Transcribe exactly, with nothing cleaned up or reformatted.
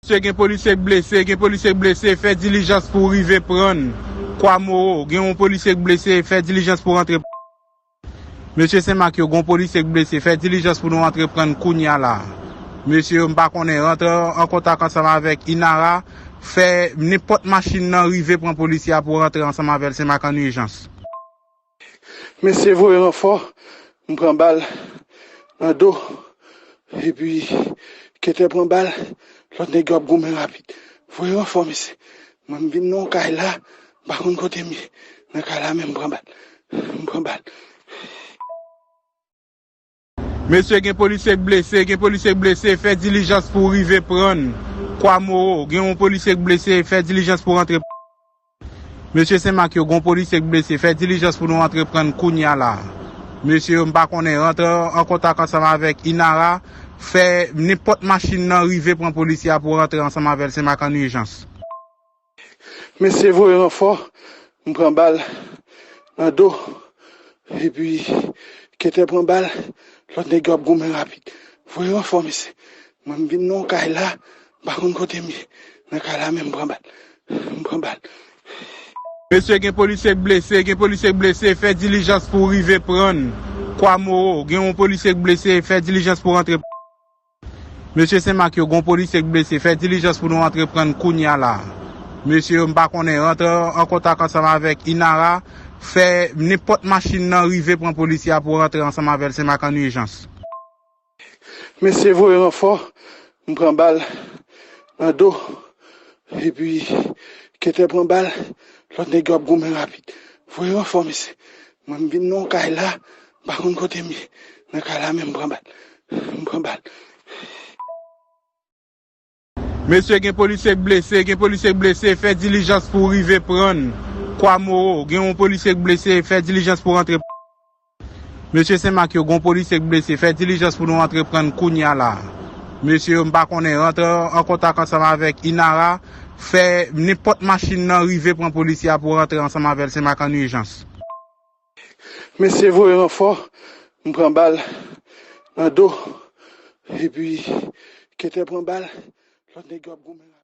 Mesye, gen polisye k blese, gen polisye k blese, fè dilijans pou rive pran n. Kwa Moro, gen yon polisye k blese, fè dilijans pou rantre. Mesye Senmak yo, gen yon polisye k blese, fè dilijans pou nou rantre pran n kounya la. Mesye yo, m pa konnen, rantre an kontak ansanm avèk Inara, fè nenpòt machin nan rive pran polisye a pou rantre ansanm avè l Senmak an ijans. Mesye voye ranfò, m pran bal nan do, epi Kentè pran bal, lòt nèg yo ap goumen rapid. Voye ranfò, mesye. Mwen, m vin nan yon kay la, m pa konn kote m ye. Nan kay la, men m pran bal. M pran bal. Mesye, gen polisye k blese, gen polisye k blese, fè dilijans pou rive pran n. Kwa Moro, gen yon polisye k blese, fè dilijans pou rantre. Mesye Senmak yo, gen yon polisye k blese, fè dilijans pou nou rantre pran n kounya la. Mesye yo, m pa konnen, rantre an kontak ansanm avèk Inara, fè nenpòt machin nan rive pran polisye a pou rantre ansanm avè l Senmak an ijans. Mesye voye ranfò, m pran bal nan do, epi Kentè pran bal, lòt nèg yo ap goumen rapid. Voye ranfò, mesye. Mwen, m vin nan yon kay la, m pa konn kote m ye. Nan kay la, men m pran bal. M pran bal. Mesye, gen polisye k blese, gen polisye k blese, fè dilijans pou rive pran n. Kwa Moro, gen yon polisye k blese, fè dilijans pou rantre. Mesye Senmak yo, gen yon polisye k blese, fè dilijans pou nou rantre pran n kounya la. Mesye yo, m pa konnen, rantre an kontak ansanm avèk Inara, fè nenpòt machin nan rive pran polisye a pou rantre ansanm avè l Senmak an ijans. Mesye voye ranfò, m pran bal nan do, epi Kentè pran bal, lòt nèg yo ap goumen rapid. Voye ranfò, mesye. Mwen, m vin nan yon kay la, m pa konn kote m ye. Nan kay la, men m pran bal. M pran bal. Mesye, gen polisye k blese, gen polisye k blese, fè dilijans pou rive pran n. Kwa Moro, gen yon polisye k blese, fè dilijans pou rantre. Mesye Senmak yo, gen yon polisye k blese, fè dilijans pou nou rantre pran n kounya la. Mesye yo, m pa konnen, rantre an kontak ansanm avèk Inara, fè nenpòt machin nan rive pran polisye a pou rantre ansanm avè l Senmak an ijans. Mesye voye ranfò, m pran bal nan do, epi Kentè pran bal, lòt nèg yo ap goumen.